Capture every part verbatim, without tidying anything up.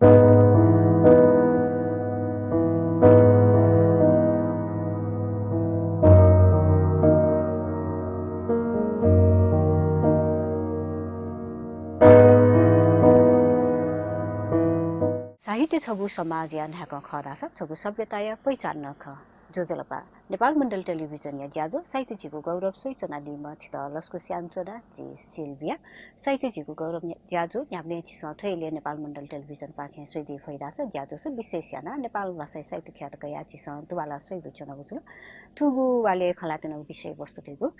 साहित्य छगू समाजया न्हाय्कं खः धाःसा छगू सभ्यताया पहिचान नं खः। ज्वजलपा। नेपाल मण्डल टेलिभिजनया ज्याझ्वः साहित्य झीगु गौरव स्वयाच्वनादीम्ह छितः लसकुस यानाच्वना, जि सिल्भिया। साहित्य झीगु गौरव ज्याझ्वः न्ह्याबलें झीसं थ्व इलय् नेपाल मण्डल टेलिभिजनपाखें स्वयादी फइ धाःसा ज्याझ्वःस विशेष यानाः नेपाल भाषाया साहित्य ख्यात कयाः झीसं दुवाला स्वयागु च्वनागु जुल। थुगु वालय् खँ ल्हायेत्यनागु विषयवस्तु धइगु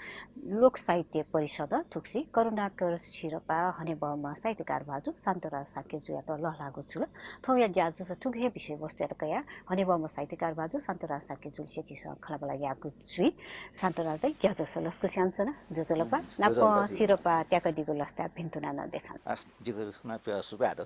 लोक साहित्य परिषद थुगुसी करुणाकर सिरपाः हनेबहःम्ह साहित्यकार भाजु शान्तराज शाक्यजुयात लःल्हाःगु जुल। थौंया ज्याझ्वःस थुगु हे विषयवस्तुयात कयाः हनेबहःम्ह साहित्यकार भाजु शान्तराज शाक्यजुलिसे झीसं खँल्हाबल्हा याःगु जुइ। शान्तराज दाइ, ज्याझ्वःस लसकुस यानाच्वना, ज्वजलपा। नापं सिरपाः त्याकादीगु लसताय् भिन्तुना नं देछाना। अ, जिगु नं सुभाय् दु।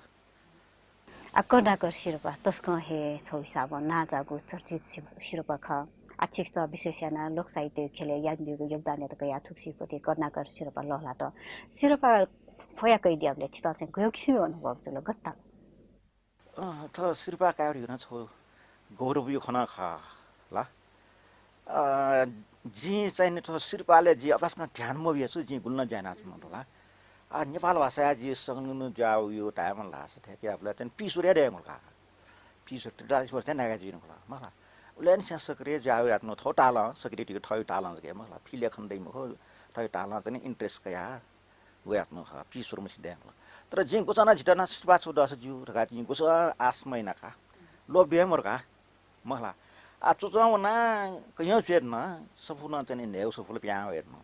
आ, करुणाकर सिरपाः तसकं हे छगू हिसाबं नांजाःगु चर्चित सि-, सिरपाः खः। आ, छिकपिन्त विशेष यानाः लोक साहित्य ख्यलय् यानादीगु योगदानयात कयाः थुगुसी पति करुणाकर सिरपाः लःल्हात। सिरपाः फ्वया कयादियाबलय् छितः चाहिँ गय् किसिमया अनुभव जुल, गथे ताल? अँ, थ्व सिरपाः कायेगु धइगु नं छगू गौरवया खँ नं खः ला। अ, जिं चाहिँ नि थ्व सिरपालय् जि अपाय्सकं ध्यान मबिया छु, जिं गुलि नं ज्या यानाच्वनागु दु ला। आ, नेपाल भाषाया जि संलग्न जुयावःगु धायेमाल धाःसा थथे याःबलय् चाहिँ नि पीश्वर हे दयेमाल का। पीश्वर त्रिचालिस वर्ष चाहिँ नाय्का जुइधुंकल, मखु ला। उलि निसें सक्रिय जुयावःगु यात नं थःगु तालं, सक्रिय धइगु थःगु तालं जक हे मखु ला। फि लेखन दइ मखु, थःगु तालं चाहिँ नि interest कयाः व यात नं खः, पीश्वर मछि दयेमाल। तर जिं गुसा नं जितः नं सिरपाः छगू दःसा ज्यू धकाः जिं गुसा आश मयाना का। लोभ दु हे मरु का। मखु ला। आ, च्वच्वं वना कय् च्वयेधुन, सफू नं चाहिँ नि न्हय्गू सफू ला पिहां वयेधुन।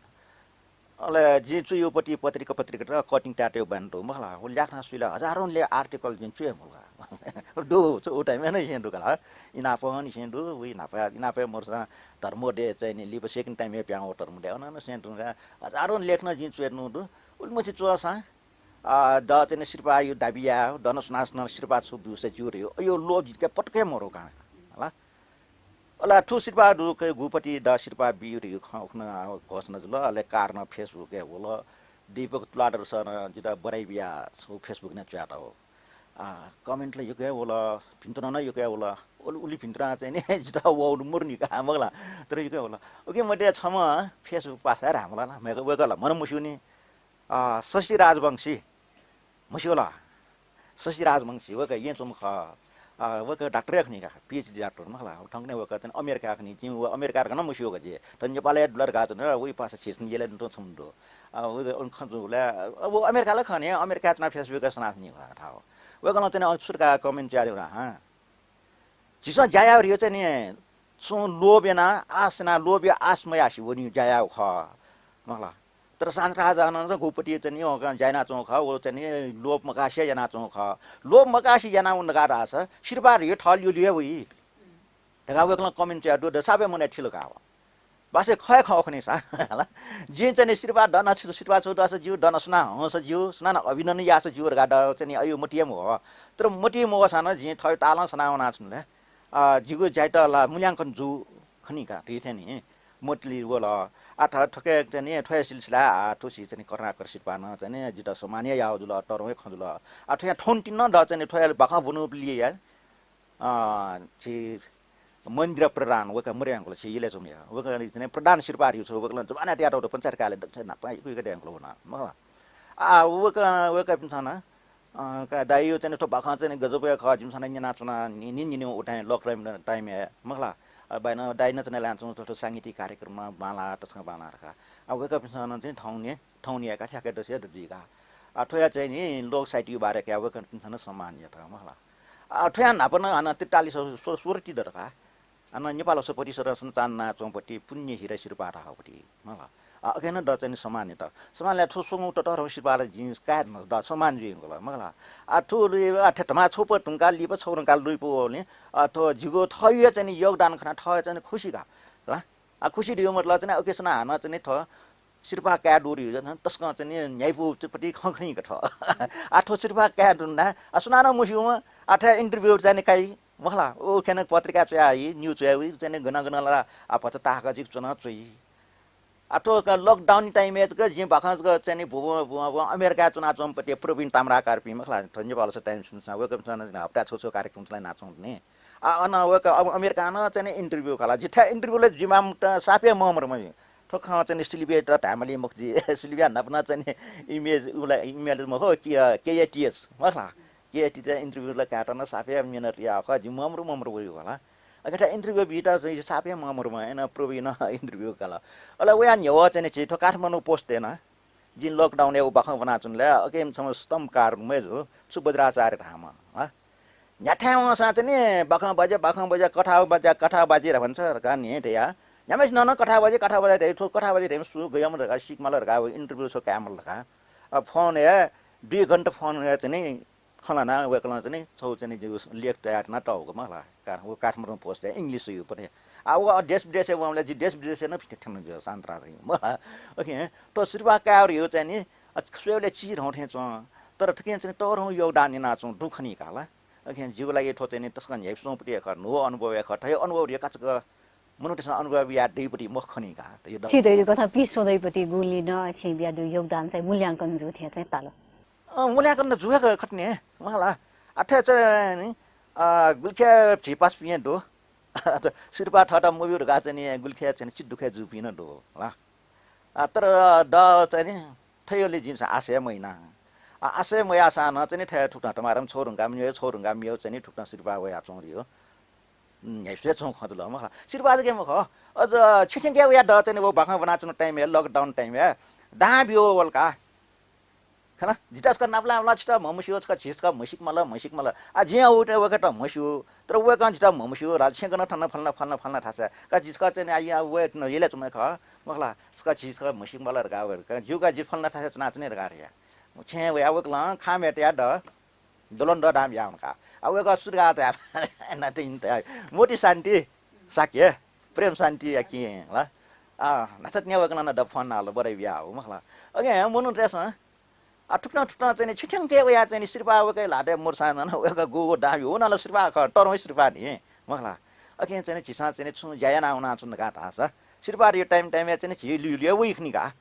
अले जिं च्वयागु पति पत्रिका पत्रिकात cutting तायेत्यंगु बानी दु, मखु ला। व ल्याखं सुइला हजारौं ले article जिं च्वये मखु ला। दु, च्वयेगु time-य् नं निसें दु का ला। इनाप निसें दु, व इनाप, इनाप मरुसां धर्मोदय चाहिँ नि लिपा second time-य् पिहां वःगु धर्मोदय, अन निसें दु का। हजारौं लेख नं जिं च्वयेधुन दु। उलि मछि च्वःसां अ, द चाहिँ नि सिरपाःया दाबी याये, द नं सुनां सुनां सिरपाः छगू ब्यूसा ज्यू धइगु, अय् लोभ जिके पटक हे मरु का ला। अले थ्व सिरपाः दुगु पति द सिरपाः ब्यू धइगु खँ उखुन्हु घोषणा जुल, अले कारण Facebook-य् वल। दीपक तुलाधर सरं जितः बधाई बियाः छगू Facebook-य् नं च्वयातःगु। अ, comment ला यक्व हे वल, भिन्तुना नं यक्व हे वल। उलि, उलि भिन्तुना चाहिँ नि जितः वःगु मदुनि का, मखु ला, तर यक्व हे वल। उकी मध्ये छम्ह Facebook पासा हे धायेमाल ला, वय्कः, वय्कः ला मनं मस्यूनि। अ, शशि राजवंशी, म्हस्यू ला? शशि राजवंशी, वय्कः येँय् च्वंम्ह खः। अ, वय्कः डाक्टर हे खनी का, PhD डाक्टर, मखु ला। थौंकन्हय् वय्कः चाहिँ अमेरिकाय् खनी, जिं व अमेरिका धकाः नं मस्यू का जि। तर नेपालय् दुला धकाः च्वना, वइ पासा झीसं यलय् तुं छम्ह दु। अ, वय्कः खँ जूबलय्, अ, व अमेरिकाय् ला खनी, अमेरिकाय् च्वनाः Facebook-य् सनाः च्वनी का थः। वय्कलं चाहिँ छुत्तुका comment च्वयादिल, हँ। झीसं ज्या यायेगु धइगु चाहिँ नि छुं लोभ यानाः आश यानाः, लोभया आश मयासें वनीगु ज्या यायेगु खः, मखु ला। तर शान्तराजं नं गुपति चाहिँ नि वं ज्या यानाच्वंगु खः, व चाहिँ नि लोभ मकासे यानाच्वंगु खः। लोभ मकासे यानाच्वंगु धकाः धाःसा सिरपाः धइगु थः ल्यूल्यू हे वइ धकाः वय्कलं comment च्वयादीगु दु, सापय् मनय् थिल का व। बासे खः हे खः खनी सा। जिं चाहिँ नि सिरपाः द नं छु, सिरपाः छगू दःसा ज्यू, द नं सुनां हंसा ज्यू, सुनानं अभिनन्दन याःसा ज्यू धकाः द चाहिँ नि अय् मतिइ हे मवः। तर मतिइ मवःसां नं जिं थःगु तालं सनाः वनाच्वनागु ला, अ, जिगु ज्यायात ला मूल्यांकन जू खनी का, धइथें नि मतिइ वल। आ, थ-, थुकी चाहिँ नि थ्व हे सिलसिलाय्, आ, थुसी चाहिँ नि करुणाकर सिरपालं चाहिँ नि जितः सम्मान हे याःगु जुल, तःधंगु हे खँ जुल। आ, थ्वया थौंतिनि नं द चाहिँ नि थ्व हे बाखं ब्वनूबलय् या अ, झी महेन्द्र प्रधान, वय्कः मदयेधुंकल, झी यलय् च्वंम्ह, वय्कः चाहिँ नि प्रधान सिरपाः धइगु छगू, वय्कलं जमानय् तयातःगु दु, पञ्चायत कार्यालयय् दक्वं न्हापां यक्व यक्व दयेधुंकल वना, मखु ला। आ, वय्कः, वय्कःपिन्सं नं, अ, का दाइ, यो चाहिँ नि थ्व बाखं चाहिँ नि गजब हे खः, जिमिसं नं न्यनाच्वना, नि, नि, नि, नि, उथाय् lockdown time-य्, मखु ला। अ, बाय् नं, दाइ नं चाहिँ नि ल्यानाच्वंगु थ्व, थ्व सांगीतिक कार्यक्रमय् बांलाः, तसकं बांलाः धकाः। आ, वय्कःपिन्सं नं चाहिँ नि थौंया, थौंया का, थ्याक्क दसय् जुइ का। आ, थ्वया चाहिँ नि लोक साहित्यया बारे कयाः वय्कःपिन्सं नं सम्मान यात, मखु ला। आ, थ्वया न्हापा नं हानं त्रिताली स्व-, स्व-, स्वरति दत का। हानं नेपाल भाषा परिषदं सञ्चालन यानाच्वंपति पुण्य हिरा सिरपाः धाःगुपति, मखु ला। आ, अथे नं द चाहिँ नि सम्मान यात। सम्मान यात, थ्व स्वंगू ततःधंगु सिरपाः ला जिं काये धुन द सम्मान जुइधुंकल, मखु ला। आ, थ्व लुइ, आ, थ्व धमा छगू पति धुंकाः लिपा छगू धुंकाः लुइपु वःबलय्, आ, थ्व जिगु थःगु हे चाहिँ नि योगदान खनाः थः हे चाहिँ नि खुसी का ला। आ, खुसी धइगु मतलब चाहिँ नि उकिसनं हानं चाहिँ नि थ्व सिरपाः काये दु धइगु चाहिँ तसकं चाहिँ नि न्ह्याइपुपति खँ खनी का थ्व। आ, थ्व सिरपाः काये धुन ला, आ, सुनानं मस्यूम्ह, आ, थ्व interview चाहिँ नि काइ, मखु ला, उ खने पत्रिकाय् च्वयाः, news च्वयाः, चाहिँ नि गन गन ला, आ, भचा ताहाकः जिक च्वना च्वइ। आ, थ्व क-, lockdown time-य् जक जिं बाखं जक चाहिँ नि भुवं, भुवं, भुवं अमेरिकाय् च्वनाच्वंपति प्रवीण ताम्राकारपिं मखला, थ्व नेपालस Times न्यूजमा वय्कःपिन्सं नं हप्ता छु छु कार्यक्रम चलाय् यानाच्वंगु दु नि। आ, अन वय्कः अब अमेरिकां नं चाहिँ नि interview कल। जिथाय् interview लय् जुइमाःम्ह त साप हे ममरुम्ह। थ्व खँ चाहिँ नि सिल्भियायात धायेमाली मखु जि। सिल्भिया नाप नं चाहिँ नि image, उला email मखु, कि, अ, K A T H मखला। K A T H interview लय् कायेत नं साप हे मेहनत याः खः, जि ममरु ममरु वइ खला। अथे interview बीत चाहिँ साप हे ममरुम्ह, अन प्रवीणं interview कल। अले वया न्ह्यवः चाहिँ नि झी थ्व काठमाडौं Post-य् नं जिं lockdown-य् व बाखं ब्वनाच्वनागुलिं अकिं छम्ह स्तम्भकार मय्जु, छु वज्राचार्य धाःम्ह, हँ? न्ह्याथाय् वंसां चाहिँ नि बाखं बज्या, बाखं बज्या, कथा बज्या, कथा बज्या धकाः भन्छ धकाः न्ह्यः धया। न्ह्याम्हसिनं नं कथा बज्या, कथा बज्या धइ, थ्व कथा बज्या धइम्ह सु, गय्म्ह धकाः सीकेमाल धकाः interview छगू कायेमाल धकाः। अब phone-य् दुई घण्टा phone-य् चाहिँ नि खँ ल्हानाः वय्कलं चाहिँ नि छगू चाहिँ नि जिगु लेख तयार यानातःगु मखला। का-, व काठमाडौं Post-य् English-य् पति। आ, व देश विदेशय् वंबलय् जि देश विदेशय् नं थ्यन, थ्यन जि शान्त राज मखला। OK, थ्व सिरपाः काय् धइगु चाहिँ नि, अ, स्वयेबलय् चिधं थें च्वं, तर थुकिं चाहिँ नि तःधंगु योगदान यानाच्वंगु दु खनी का ला। OK, जिगु लागि थ्व चाहिँ नि तसकं न्ह्याइपुसे च्वंपति हे खः, न्हू अनुभव हे खः, थ्व अनुभव धइगु काचाक्क मनूतय्सं अनुभव याये दइपति मखु खनी का। थ्व यो द- छि धइगु कथं पिस्वं दइपति गुलिं नं छिं बियादीगु योगदान चाहिँ मूल्यांकन जू थें चाहिँ ताल। अँ, मूल्यांकन त जू हे खः खतने, मखला। अथे चाहिँ नि, अ, गुलिखे झी पासापिं दु। सिरपाः थःत मब्यू धकाः चाहिँ नि गुलिखे चाहिँ नि चित्त दुःख हे जूपिं नं दु, ला। अ, तर द चाहिँ नि थय्‌गुलिं जिमिसं आशा हे मयाना। अ, आशा हे मयाःसां नं चाहिँ नि थय् थुकथं तमारं छगू धुंकाः म्यू, छगू धुंकाः म्यू चाहिँ नि थुकथं सिरपाः वयाच्वंगु दु। न्ह्याइपुसे च्वंगु खँ जुल, मखला। सिरपाः जक हे मखु, अझ छेँछेँके वया द चाहिँ नि व बाखं ब्वनाच्वंगु time-य्, lockdown time-य् दां ब्यू वल का। खला, जितः छकः नापलाः वल, छितः म्हमस्यू, छकः झी छकः म्हसीक माल, म्हसीक माल। आ, जिं वय्‌त, वय्‌कःयात म्हस्यू, तर वय्‌कलं जितः म्हमस्यू धाल, छेँकनं थन फलाना, फलाना, फलाना धाःसा। का जि छकः चाहिँ नि आ, या वय् न यलय् च्वंम्ह खः, मखला, छकः झी छकः म्हसीक माल धकाः वय्। का ज्यू का जि फलाना थासय् च्वनाच्वने धकाः धया। छेँय् वया वय्‌कलं खामय् तया द, दलंदः दां बियावन का। आ, वय्‌कः सु धकाः तया, नातिं तया, मोती शान्ति शाक्य, प्रेम शान्ति या कि ला। आ, न्हाचः तिनि वय्‌कलं नं द phone नाल, बरय् बियाव, मखला। OK, मनूतय्‌सं आ, थुकथं थुकथं चाहिँ नि छेँछेँके वया चाहिँ नि सिरपाः वय्‌कःया ल्हातय् मदुसां नं वय्‌कः गुगु दां ब्यू, व नं ला सिरपाः खः, तःधंगु सिरपाः नि, मखला। OK, चाहिँ नि झीसं चाहिँ नि छुं ज्या यानावनाच्वन धकाः धाःसा सिरपाः धइगु time time-य् चाहिँ नि झी ल्यूल्यू वइ खनी का।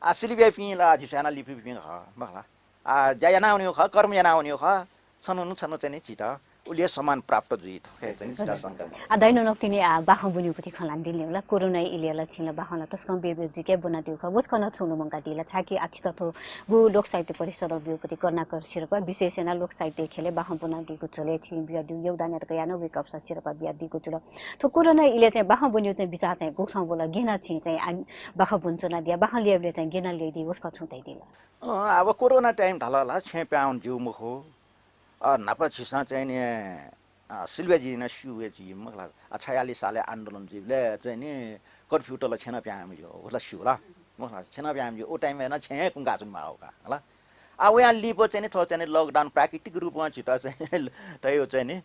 आ, सिल्भियापिं ला झीसं यानाः लिफुपिं खः, मखला। आ, ज्या यानावनीगु खः, कर्म यानावनीगु खः, छन्हु न छन्हु चाहिँ नि झीत उलि हे सम्मान प्राप्त जुइ, थुकिं चाहिँ नि झीत शंका मदु। आ, दाइनं नकतिनि आ, बाखं ब्वनीगु पति खँ ल्हानादिल नि ला, कोरोना इलय् ला छिं ला बाखं ला तसकं ब्यब्यजिके ब्वनादीगु खः, व छकः नं छुं लुमंकादिल, छाय्‌कि आखिर थ्व गु लोक साहित्य परिषदं ब्यूगु पति करुणाकर सिरपाः, विशेष यानाः लोक साहित्य ख्यलय् बाखं ब्वनादीगु झ्वलय् छिं बियादीगु योगदानया तक यानाः वय्‌कःपिन्सं सिरपाः बियादीगु जुल। थ्व कोरोना इलय् चाहिँ बाखं ब्वनीगु चाहिँ बिचाः चाहिँ गुकथं वल, गेना छिं चाहिँ आ, बाखं ब्वनाच्वनादिया, बाखं ल्ययेबलय् चाहिँ गेना ल्ययेदी, व छकः छुं धयादिल। अँ, अब कोरोना time धाल ला, छेँय् पिहां वने ज्यू मखु। अ, न्हापा झीसं चाहिँ नि, अ, सिल्भियाजुं नं स्यू हे जुइ, मखला। अ, छयालिस सालय् आन्दोलन जुइबलय् चाहिँ नि कर्फ्यू तल, छेँनं पिहां वने ज्यू, व ला स्यू ला, मखला। छेँनं पिहां वने ज्यू, व time-य् नं छेँय् कुंकाच्वनेमाः का, हला। आ, वयां लिपा चाहिँ नि थ्व चाहिँ नि lockdown प्राकृतिक रूपं झीत चाहिँ नि तयागु चाहिँ नि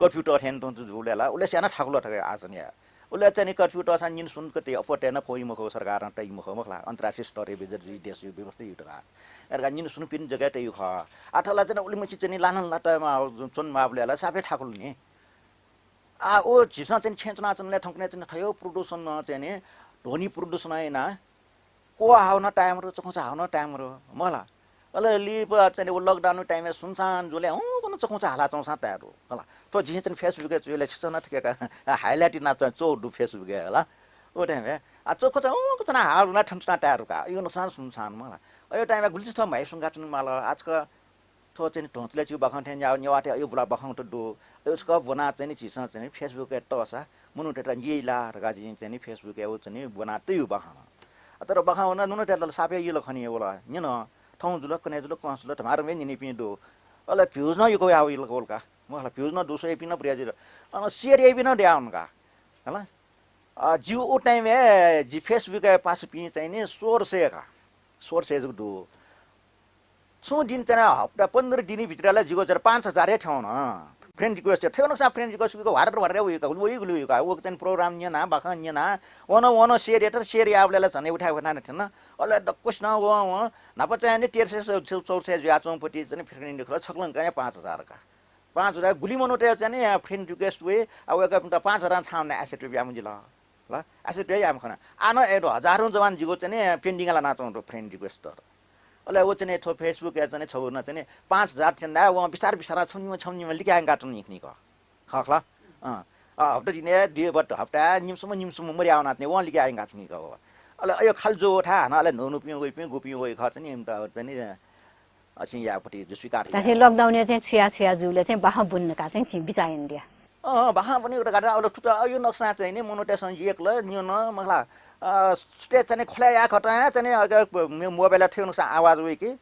कर्फ्यू तः थें तुं जूबलय् ला, उलय् स्याना थाकुल थुकिं आचरण याये। उलय् चाहिँ नि कर्फ्यू तःसां निन्हु सुन्हु कति अप्वः तये नं फइ मखु, सरकारं तइ मखु, मखला, अन्तर्राष्ट्रिय स्तरय् विजय जुइ, देशय् व्यवस्था यु धकाः। अय्‌धकाः निन्हु सुन्हुपिं जक हे तयागु खः। आ, थ्व ला चाहिँ नि उलिमछि चाहिँ नि लानं लात च्वनेमाःबलय् ला साप हे थाकुल नि। आ, व झीसं चाहिँ नि छेँय् च्वनाच्वनाबलय् थौंकन्हय् चाहिँ नि थ्व प्रदूषणं चाहिँ नि ध्वनि प्रदूषणं यानाः क्वः हावं नं ताये मरु, चखुंचा हावं नं ताये मरु, मखला। अले लिपा चाहिँ नि व lockdown time-य् सुनसान जुलय् हुँ कुन चखुंचा हालाच्वंसां ताये दु, हला। थ्व जिं चाहिँ नि Facebook-य् च्वयेबलय् छिसं नं थुकिया highlight यानाः चाहिँ च्वःगु दु Facebook-य्, हला। व time-य् आ, चखुंचा हुँ कुन च्वनाः हावं नं थन च्वनाः ताये दु का, अय्‌गु नसां सुनसान, मखला। अय्‌गु time-य् गुलि छि थ्व म्हाइपुसे धुंकाच्वनेमाल, आजकल थ्व चाहिँ नि ध्वंचलय् च्वय् बाखं थें न्याव नेवाःतय् अय् बुला बाखं त दु। अय् छकः ब्वनाः चाहिँ नि झीसं चाहिँ नि Facebook-य् तःसा मनूतय्‌त न्यइ ला धकाः जिं चाहिँ नि Facebook-य् व चाहिँ नि ब्वना तयागु बाखं। अ, तर बाखं वना मनूतय्‌त ला साप हे यल खनी वल। न्यन, थौं जुल, कन्हय् जुल, कंस जुल, धमाधम हे न्यनीपिं दु। अले views नं यक्व याः वल का। मखला, views नं दु, स्वयापिं नं बढिया जुल। अन share याइपिं नं दयावन का। हला? अ, जिगु उ time-य् जि Facebook-य् पासापिं चाहिँ नि सोह्र सय का। सोह्र सय जक दु। छुं दिन चाहिँ हप्ता पन्ध्र दिनया भित्र ला जिगु चाहिँ पाँच हजार हे थ्यन। Friend request थ्यन, नकसा friend request ह्वारर ह्वारर वइ का, गुलि वइ गुलि वइ का। व चाहिँ program न्यना, बाखं न्यना, वन वन share यात, share याःबलय् ला झनै उठाइ उठाइ थ्यन। अले दक्वसिनं व, व न्हापा चाहिँ नि तेह्र सय चौध सय जुयाच्वंपति चाहिँ friend request छकलं का पाँच हजार का। पाँच हजार गुलि मनूतय् चाहिँ नि friend request वइ, आ, वय्‌कःपिन्त पाँच हजार छां वना accept याये मजिल। ल, accept हे याये मखन। आः नं अय् दु, हजारौँ जवान जिगु चाहिँ नि pending लानाच्वंगु दु friend request त। अले व चाहिँ नि थ्व Facebook या चाहिँ नि छगू नं चाहिँ नि पाँच हजार चन्दा वं बिस्तार बिस्तार छम्निमा छम्निमा लिकायंका च्वनी खनी का। खः खला। अँ। अ, हप्ता दिने, दुई हप्ता, हप्ता, निम्सम्म निम्सम्म मर्यावना चाहिँ नि वं लिकायंका च्वनी का। अले अयो खालि जो था हानं अले न्हू न्हूपिं वइपिं गुपिं वइ खः चाहिँ नि इमित चाहिँ नि असिं यापट्टि जो स्वीकार धाःसा याः। Lockdown या चाहिँ छुया छुया जुले चाहिँ बाखं बुन का चाहिँ छि बिचाः यानादिया। अँ, बाखं बुन का अले थुत अयो नक्सा चाहिँ नि मनोटेसन एक ल न्यू न मखला। अ, सुते चाहिँ नि खोला या खत चाहिँ नि अ, mobile थ्यो नक्सा आवाज वइ कि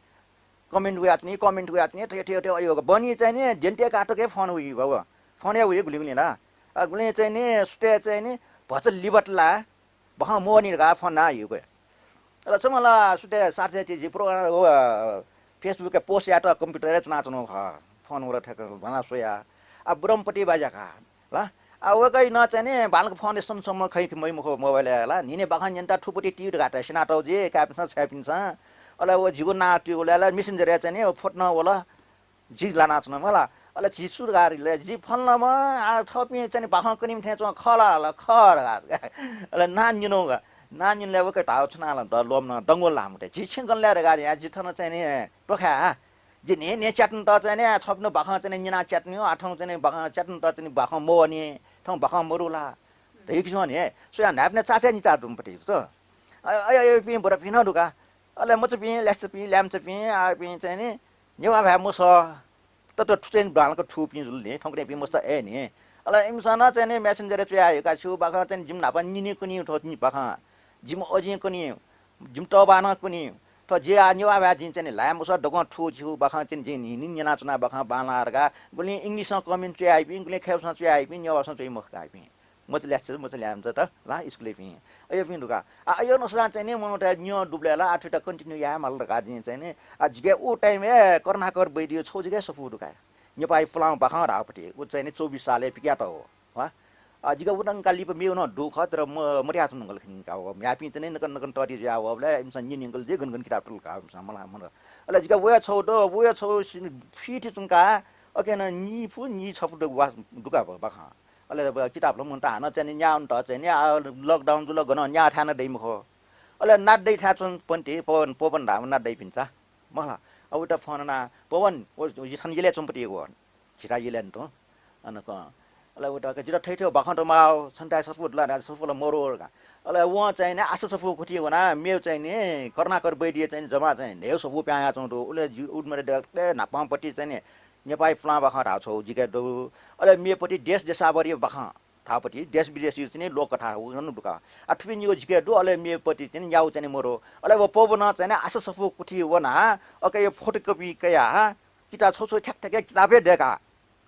comment वया चाहिँ नि comment वया चाहिँ नि थ्यो थ्यो थ्यो अयो बनी चाहिँ नि जेन्टे काटके phone वइ बाबा। Phone या वइ गुलिं गुलिं ला। अ, गुलिं चाहिँ नि सुते चाहिँ नि भचा लिबत ला बाखं मवनी धकाः phone ना युगु। अले छम्ह ला सुते साथी चाहिँ जि program व Facebook या post यात computer या चुना चुनो खः। Phone वल ठ्याक भना सोया। आ ब्रह्मपति बाजा खा। ला। आ वकई न चाहिँ नि बालक phone सन सम्म खै मै मखो mobile या ला। निने बाखं न्यन्ता थुपति टिउ धकाः त सिनातौ जे कापिसं छापिसं। अले व जिगु ना टिउ ला messenger या चाहिँ नि photo न वल। जि लानाच्वन मला। अले झी सुरगार ले जि फलनामा आ थपिं चाहिँ बाखं कनिम थें च्वं खला ल खर। अले नान निनोगा। नान निनले वके धाव छना ल द लोम न दंगोल लामते। जि छें गनले रगा या जि थन चाहिँ नि टोखा। जि ने ने च्यातन त चाहिँ नि छपिन बाखं चाहिँ निना च्यातन आ थौं चाहिँ बाखं च्यातन त चाहिँ बाखं मोनी। थौं बाखं मरुला। त एक जन हे। सोया नापने चाचा नि चा दुम पति त। अय अय पिं बरा पिन दुका। अले मचपिं ल्याचपिं ल्यामचपिं आ पिं चाहिँ नि नेवा भाय मस। तत थुचेन बालक थुपिं जुल नि थौंकने पिं मस्त ए नि। अले इमिसं न चाहिँ नि messenger च्वया युका छु बाखं चाहिँ जिम नापा निनी कुनी थो नि बाखं। जिम अजिं कुनी। जिम तबानं कुनी। थो जे आ नेवा भाय जिं चाहिँ नि लाय मस दगं थु छु बाखं चाहिँ जिं नि नि नेना चुना बाखं बाला रगा। गुलिं English नं comment च्वया इपिं गुलिं खेवसं च्वया इपिं नेवासं च्वइ मखका इपिं। मच ल्याच मच ल्यामच त ला स्कुले पिं। अयो पिं दुका। आ अयो नसला चाहिँ नि मनोट न्यू दुबले ला आठुटा continue या माल दका जिं चाहिँ नि। आ जिके उ time ए कर्णाकर बैदियो छौ जिके सफु दुका। नेपाई पुलां बाखं धापति उ चाहिँ नि चौबीस साले पिक्यात हो। वा। आ जिके उदंका लिप मेउ न दुख तर म मर्या चुन गल खिन का हो म्यापिं चाहिँ नि नकन नकन तति ज्या हो बले इमसन नि निंगल जे गन गन किताब टुल का इमसन मला मन। अले जिके वया छौ दो वया छौ फिट चुंका। अके न नि फु नि छफु दो वा दुका बाखं। अले किताब ल मुन्त हानं चाहिँ नि न्याउन त चाहिँ नि आ lockdown जुल गन न्या थाय् न दइ मखो। अले नाद दइ थाय् च्वन पन्ति पवन पवन धाम नाद दइ पिन्चा। मला। अब उता phone ना पवन ओ जिथन यले चुम्पति हो। झिता यले न त। अन क अले उता के जिता थै थै बाखं त माउ छन्ता सफु ला सफु ला मरो का। अले वं चाहिँ नि आशा सफु कुथि वना मेउ चाहिँ नि कर्णाकर बैदिय चाहिँ जमा चाहिँ नेउ सफु प्याया चौ दो उले उदमरे दे नापां पति चाहिँ नि नेपाई पुलां बाखं धाव छौ जिके दु। अले मेपति देश देशावरी बाखं धापति देश विदेश यु चाहिँ नि लोककथा उ नु दुका। आ थुपिं यो जिके दु अले मेपति चाहिँ नि याउ चाहिँ नि मरो। अले व पवन चाहिँ नि आशा सफु कुथि वना अके यो photocopy कया किता छौ छौ ठ्याक ठ्याक किताबे देका।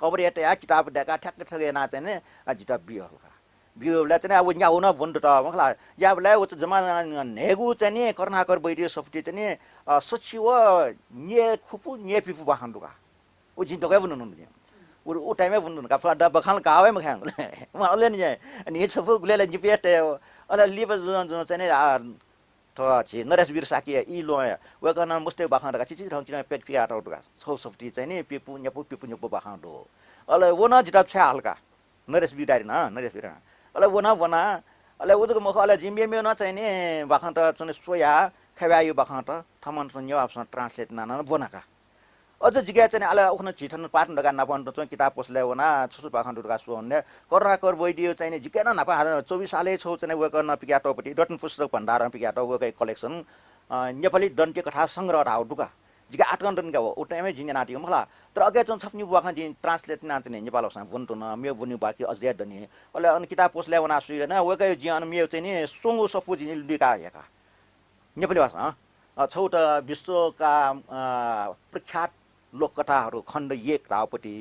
कबरे तया किताब देका ठ्याक ठ्याक याना चाहिँ नि आ जिता बियो हल्का। बियो बला चाहिँ नि आ व न्याउ न भुन त मखला। या बला व जमा नेगु चाहिँ नि कर्णाकर बैदिय सफुति चाहिँ नि सच्छि व ने खुपु ने पिपु बाखं दुका। उ जिं दगय् बुनु नु। उ उ time ए बुनु का फा द बखान का वय् मखान। म अले नि नि छफु गुले ले निपे ते अले लिप जुन जुन चाहिँ नि आ थो झी नरेश वीर शाक्य ई लो वय्‌कलं मुस्ते बाखं दका चिचि ढंग चिना पेक पिया तौ दुका। छौ सफुति चाहिँ नि पिपु न्यपु पिपु न्यपु बाखं दो। अले व न जिता छ्या हल्का। नरेश वीर डायरी न नरेश वीर। अले व न व न अले उजुक मख अले जिम्बे मेउ न चाहिँ नि बाखं त चाहिँ नि सोया खव्या यु बाखं त थमन नेवापसं translate ना न व न का। अझ जिके चाहिँ नि अले उखन झी थन पाटन दगा नापन त चाहिँ किताब पसले वना छुछु बाखं दुका सोहन ने कर्णाकर बैदियो चाहिँ नि जिके न नापा हार चौबीस साले छौ चाहिँ नि वय्‌कलं पिक्या तौपति रत्न पुस्तक भण्डारं पिक्या तौ वय्‌कः collection। अ, नेपाली दन्त्य कथा संग्रह धाव दुका। जिके आतकं दन का व उ time ए जिं न्यनातियो मखला। तर अके चाहिँ छपनि बाखं जिं translate ना चाहिँ नि नेपाल भाषा बुन तुन मेउ बुनि बाकी अझ दनि। अले अन किताब पसले वना सुइ न वय्‌कः जिं अन मेउ चाहिँ नि सोंगु सफु जिं लुका याका। नेपाली भाषा अ, छौत विश्वका अ, प्रख्यात लोककथाहरू खण्ड एक धावपति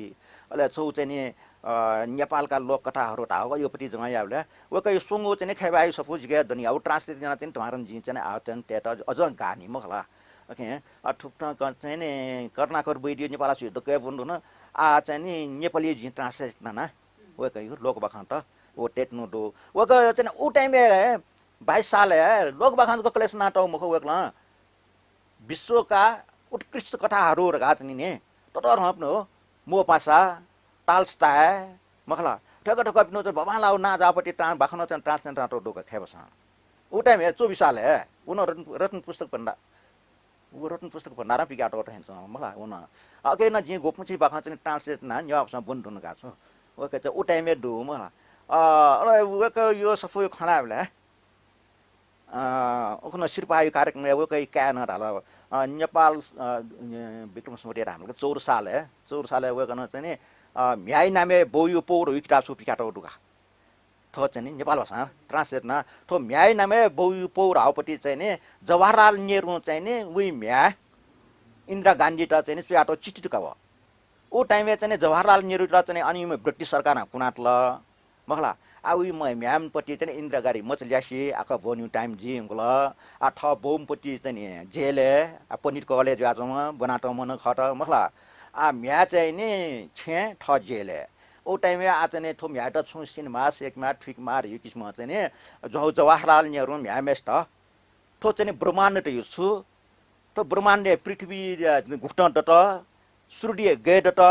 अले छौ चाहिँ नि अ, नेपालका लोककथाहरू धाव योपति जमा याबले वय्‌कः सोंगु चाहिँ नि खैबायु सफु जिके दनि आउ translate याना चाहिँ नि धमारन जिं चाहिँ नि आ चाहिँ नि तेत अझ गानी मखला। ओके। अ, थुप्त क चाहिँ नि कर्णाकर बैदियो नेपाल सुइ दके बुन तुन आ चाहिँ नि नेपाली जिं translate ना ना वय्‌कः लोक बाखं त व तेत नु दो वय्‌कः चाहिँ नि उ time ए बाइस साल हे लोक बाखं जक collection ना तौ मखु वय्‌कलं विश्वका उत्कृष्ट कथाहरू धका चाहिँ नि ततरहं पन हो। मोपासा, टालस्टाय, मखला, ठ्याक्क ठ्याक्क पिन्हु चाहिँ बांबांलाःगु नां जाःपट्टि ट्रान्स बाखनं चाहिँ ट्रान्सलेट यानातःगु दु का खय्‌बसं। उ time-य् चौबिस सालय् उ रत्न, रत्न पुस्तक भण्डा-, उ रत्न पुस्तक भण्डारं पिकातःगु त हेंच्वं मला उ नं। अ, अके नं जिं गुपंछि बाखं चाहिँ translate यानाः नेवाः भाषां ब्वने धुन का छु। वय्‌कः चाहिँ उ time-य् दु मला। अ, अले वय्‌कःया सफूया खँ ल्हायेबलय्, अ, उखुन्हु सिरपाःया कार्यक्रमय् वय्‌कःया काय्‌नं धाल, अ, नेपाल, अ, विक्रम सम्वत धाःम्ह चौध सालय्, चौध सालय् वय्‌कलं चाहिँ नि, अ, म्ह्याय् नामय् बौया पौ धइगु किताब छगू पिकातःगु दु का। थ्व चाहिँ नि नेपाल भाषां translate यानाः थ्व म्ह्याय् नामय् बौया पौ धाःगुपट्टि चाहिँ नि जवाहरलाल नेहरुं चाहिँ नि वया म्ह्याय् इन्दिरा गान्धीत चाहिँ नि च्वयातःगु चिठी दु का व। उ time-य् चाहिँ नि जवाहरलाल नेहरुत चाहिँ नि अन इमिगु ब्रिटिश सरकारं कुनातल। मखु ला, आ वया म्ह्याय्‌पट्टि चाहिँ नि इन्दिरा गान्धी मचा ल्यासे आखः ब्वनेगु time जुइ धुंकल। आ थः बौम्हपट्टि चाहिँ नि जेलय्, आ पण्डित कलेज जुयाच्वंम्ह, ब्वनातःम्ह नं खः त, मखु ला। आ म्ह्याय् चाहिँ नि छेँय्, थः जेलय्। उ time-य् आ चाहिँ नि थ्व म्ह्याय्‌त छुं सिनेमाः, सेकेमाः, थुइकेमाः धइगु किसिमं चाहिँ नि जव-, जवाहरलाल नेहरुं म्ह्याय्‌म्हेसित थ्व चाहिँ नि ब्रह्माण्ड धइगु छु, थ्व ब्रह्माण्डय् पृथ्वी, अ, गुकथं दत, सूर्य गय् दत,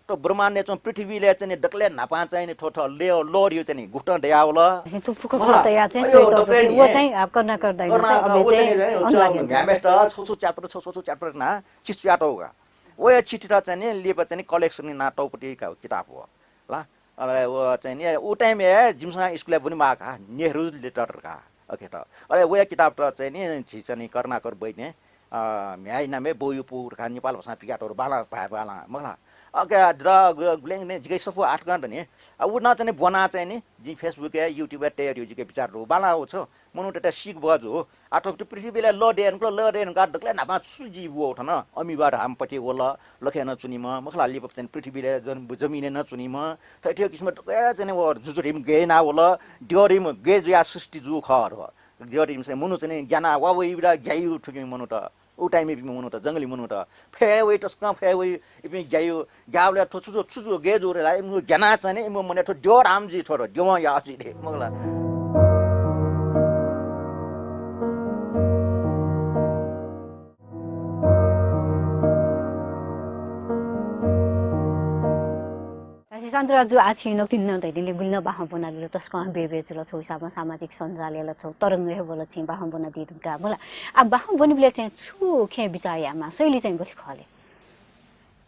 थ्व ब्रह्माण्डय् च्वंगु पृथ्वीलय् चाहिँ नि दकलय् न्हापां चाहिँ नि थ्व, थ्व लः, लः धइगु चाहिँ नि गुकथं दयावल। थ्व फुक्क मखु ला। खः तयाः चाहिँ अयो, च्वयातःगु दकलय् पट्टि नि व हे। चाहिँ आ करुणाकर दाइनं चाहिँ करुणाकर, अबलय् व चाहिँ चाहिँ नि, अन च्वंगु लाग्यो। म्ह्याय्‌म्हेसित छगू छगू chapter, छगू छगू chapter यानाः चिठी च्वयातःगु का। वया चिठीत चाहिँ नि लिपा चाहिँ नि collection यानातःगुपट्टि का किताब व। ला। अले व चाहिँ नि उ time-य् जिमिसं स्कुलय् ब्वनेमाः का, नेहरू letter का, अके त। अले वया किताबत चाहिँ नि झी चाहिँ नि करुणाकर वैद्यं, अ, म्ह्याय् नामय् बौया पौ धकाः नेपाल भाषां पिकातःगु दु बांला भाय् बांला, मखु ला। अके द-, ग-, गुलें गुलें जिके सफू आठ घण्टा नि। अ, उ नं चाहिँ नि ब्वनाः चाहिँ नि जिं Facebook-य्, YouTube-य् तयार यायेगु जिके बिचार दु। बांला व छु, मनूतय्‌त सीक बहःजू। आ थ्व पृथ्वीलय् लः दये धुंकल, लः दये धुंकाः दकलय् न्हापां छु जुइ वःगु थन? अमीबा धाःम्हपट्टि वल, लखय् नं च्वनीम्ह, मखु ला, लिपा चाहिँ पृथ्वीलय् जन-, जमिनय् नं च्वनीम्ह, थथे किसिमं दकलय् चाहिँ नि व जुजु धइम्ह गय् यानावल, द्यः धइम्ह गय् जुयाः सृष्टि जूगु खः थ्व। द्यः धइम्ह चाहिँ मनू चाहिँ नि ग्यानाः वा वइबलय् ग्याइगु थुकिम्ह मनूत, उ time-य् इपिं मनूत, जंगली मनूत। फय् वइ, तसकं फय् वइ, इपिं ग्याइगु ग्याःबलय् थ्व छु जू, छु जू, गय् जू रे ला, इमिगु ग्यानाः चाहिँ नि इमिगु मनय् थ्व द्यः धाःम्ह जुइ थ्व, द्यवं याः जुइ रे, मखु ला। शान्तिराज जु, आः छिं नकतिनि नं धयादिल, गुलि नं बाखं ब्वनादिल, तसकं बेबे जुल, छगू हिसाबं सामाजिक सञ्जालय् ला छगू तरंग हे वल छिं बाखं ब्वनादी धुंकाः, मखु ला। आ बाखं ब्वनेबलय् चाहिँ छु खँय् बिचाः यायेमाः, शैली चाहिँ गथे खः ले?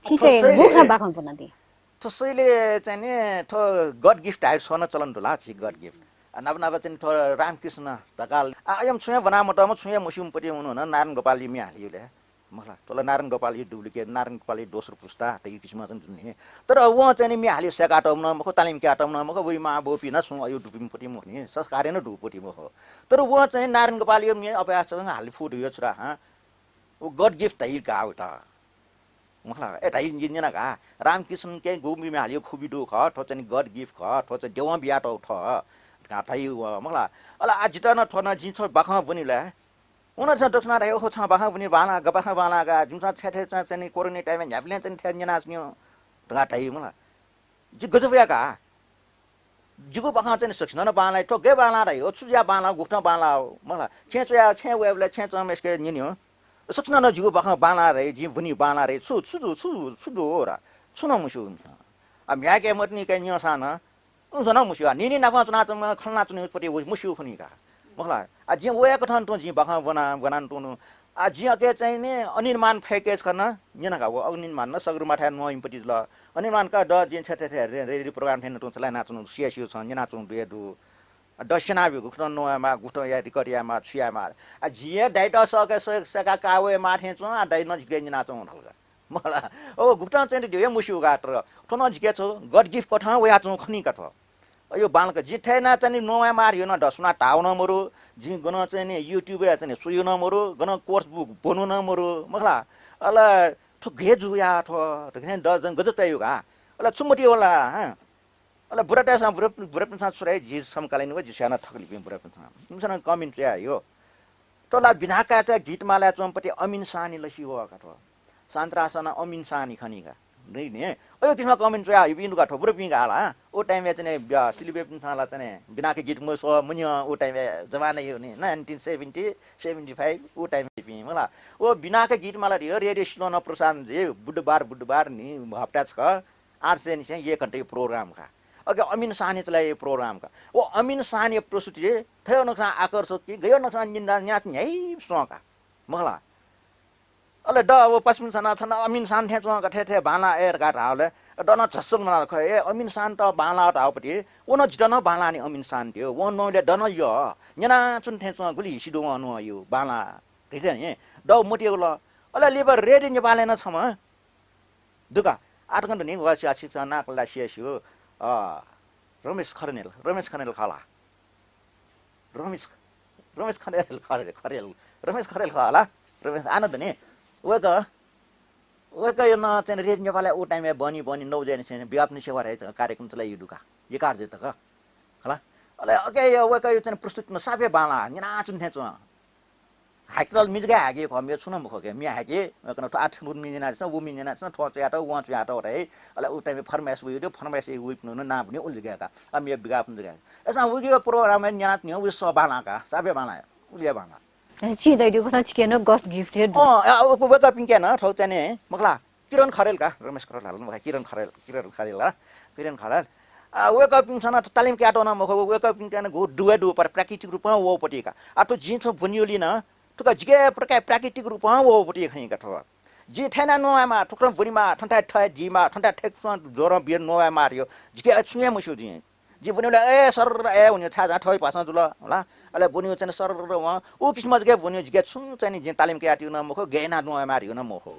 छिं चाहिँ गुकथं बाखं ब्वनादी? थ्व शैली चाहिँ नि, थ्व God gift धाइगु छगू नं चलन दु ला, झी God gift। आ, नाप नाप चाहिँ नि थ्व रामकृष्ण ढकाल। आ, अय्‌म्ह छुं हे ब्वना मतःम्ह, छुं हे मस्यूम्हपट्टि मनू नं नारायण गोपालया म्ये हालीगु ले। मखु ला, थ्व ला नारायण गोपालया duplicate, नारायण गोपालया दोस्रो पुस्ता धइगु किसिमं चाहिँ नि। तर वं चाहिँ नि म्ये हालीगु सय्‌कातःम्ह नं मखु, तालिम कयातःम्ह नं मखु, वया मां बौपिं नं छुं अय् दुपिंपट्टि मखु नि, संस्कार नं दुपिंपट्टि मखु। तर वं चाहिँ नि नारायण गोपालया म्ये अभ्यास चाहिँ हाले फु धइगु छु धाःसा, व God gift धइगु का वइत। मखु ला, ए, धाइ, न्यना का, रामकृष्णके गुम्ह म्ये हालीगु खुबी दु खः, थ्व चाहिँ नि God gift खः, थ्व चाहिँ द्यवं बियातःगु खः धकाः धाइ व, मखु ला। अले आ जितः नं थ्व नं जिं छगू बाखं ब्वनेबलय्, व नं छं दक्वसिनं धाइ, ओहो, छं बाखं ब्वने बांला, गपाखं बांला का, जिमिसं छथाय् चाहिँ नि कोरोना time-य् न्ह्याबलें चाहिँ नि थथे न्यनाच्वनी धकाः धाइ, मखु ला। जि गजब याये का। जिगु बाखं चाहिँ नि सकसिनं नं बांलाइ, थ्व गय् बांलाः धाइ, ओ छु जुयाः बांलाः, गुकथं बांलाः, मखु ला। छेँय् च्वयाः, छेँय् वयेबलय् छेँय् च्वंम्हय्‌सिके न्यने, सकसिनं नं जिगु बाखं बांलाः धाइ, जिं ब्वनी बांलाः धाइ, छु, छु दु, छु, छु दु हो रा, छुं नं मस्यू इमिसं। आ, म्ह्याय्‌के मतिनिके न्यंसां नं, उमिसं नं मस्यू। आ, नीनी नाप च्वनाच्वंम्ह, खँ ल्हानाच्वनीम्हपट्टि व मस्यू खनी का, मखु ला। आ, जिं वया कथं तुं जिं बाखं ब्वना, ब्वनातुं। आ, जिं अके चाहिँ नि अनिल मान फय्‌के छकः नं न्यना का, व अनिल मान नं सगरमाथाय् न्वइम्हपट्टि जुल। अनिल मान का द जिं छथाय् थथे रे-, रेडियो program थें तुं चलाय् यानाच्वनु, सिया स्यू छं न्यनाच्वनु दु हे दु। आ, द स्यनाब्यु, गुकथं नवायेमाः, गुकथं याये, record यायेमाः, छु यायेमाः। आ, जिं हे दाइत सःके स-, सय्‌का का वयेमाः थें च्वं, आ, दाइनं जिके न्यनाच्वं धाल का। मखु ला, ओ, गुकथं चाहिँ नि द्यः हे मस्यू का, तर थ्व नं जिके छगू God gift कथं वयाच्वं खनी का थ्व। अय् बांलाक जिं थथे यानाः चाहिँ नि नवायेमाः धयागु नं द सुनां धाःगु नं मदु, जिं गनं चाहिँ नि YouTube-य् चाहिँ नि स्वयागु नं मदु, गनं course book ब्वनागु नं मदु, मखु ला। अले थ्व गय् जूगु या थ्व, धकाः द जन गजब तयागु का। अले छु मतिइ वल ला, हँ? अले बुरातय्‌सं, बुरा, बुरापिन्सं छु धाइ, जि समकालीन व जि स्वयाः नं थकालिपिं बुरापिन्सं, इमिसं नं comment च्वयाहःगु। थ्व ला बिनाकाय्‌चा गीतमालाय् च्वंम्हपट्टि अमिन साहनी लसी वः का थ्व। शान्तिराजं नं अमिन साहनी खनी का। दइ नि। अय् किसिमं comment च्वयाहःपिं दु का थ्व बुरापिं का ला। उ time-य् चाहिँ नि ब्य-, सिलिबेपिन्सं ला चाहिँ नि बिनाका गीत मस्वः मन्यं, उ time-य् जमाना हे नि, nineteen seventy, seventy five, उ time-य् पिं, मखु ला। व बिनाका गीतमाला धइगु रेडियो सिलोनं प्रसारण जुइ, बुधबार, बुधबार नि हप्ताय् छकः आठ बजेनिसें एक घण्टाया program का। अके अमिन शाहनी चलाइ program का। व अमिन शाहनी प्रस्तुति थयो नक्सा आकर्षक कि गयो नक्सा निन्दा न्यात न्याइ सों का। मखला। अले द व पश्चिम छना छना अमिन शाह थें च्वं का थे थे बांला ए का धावले। द न झस्सुक मना ख ए अमिन शाह त बांला धावपति। व न जित न बांला नि अमिन शाह दियो। व नौले द न य। न्यना चुन थें च्वं गुलि हिसि दु व न यु बांला। धिते नि। द मतियो ल। अले लिबर रेडी नेपालय् न छमा। दुका। आतकन नि व सिया शिक्षा नाक ला सिया सियो। अ, रमेश खरेल, रमेश खरेल खला। रमेश, रमेश खरेल, खरेल, खरेल, रमेश खरेल खला। रमेश आनन्द नि। वय्‌कः, वय्‌कःयो नं चाहिँ रेडियो नेपालय् उ time-य् बनी, बनी नौ जयनिसें विज्ञापन सेवा रे कार्यक्रम चलाइ दुका। ये कार्य तक। खला। अले अके यो वय्‌कःयो चाहिँ प्रस्तुति न साफे बांला, निना चुन थें च्वं। हाइकल मिजगा हाके खः, मे छुन मखके, मे हाके, वय्‌कलं थ्व आठ लुन मिजना छ, उ मिजना छ, थ्व च्वयात, व च्वयात वताइ। अले उ time-य् फरमाइस वइ, त्यो फरमाइस वइ पुन नाम नि उल जगा का। आ मे विज्ञापन जगा। एसा उगे program-य् न्यात नि उ स बांला का, साफे बांला, उलिया बांला। छि दै दिउ कसा छिके न गफ गिफ्ट हे दु। अँ, आ, उ, उ, वय्‌कःपिन्के न, थौ चाहिँ नि, मखला, किरण खरेल का, रमेश खरेल हाल, मखा, किरण खरेल, किरण खरेल, हा, किरण खरेल। आ, वय्‌कःपिन्सं न तालिम क्यातो न मखो, वय्‌कःपिन्के न गु दुवे दु पर प्राकृतिक रूपं वःपति का। आ, थु जिं छ बुनियोली न, थुका जिके प्रकार प्राकृतिक रूपं वःपति खनी का थो। जि थैना नोवामा, थुक्रम बुनिमा, थन्था थय दिमा, थन्था थेक्सं जोरं बियर नोवामा रियो, जिके छुया मुसु जि। जि बुनियोले, ए, सर, ए, उन्यो छा जा थोइ पासं जुल, होला। अले बुनियो चाहिँ सर, वं, उ किसिम जगे बुनियो जिगे छुं चाहिँ नि जिं तालिम क्यातियो न मखो, गेना नोवामा रियो न मखो।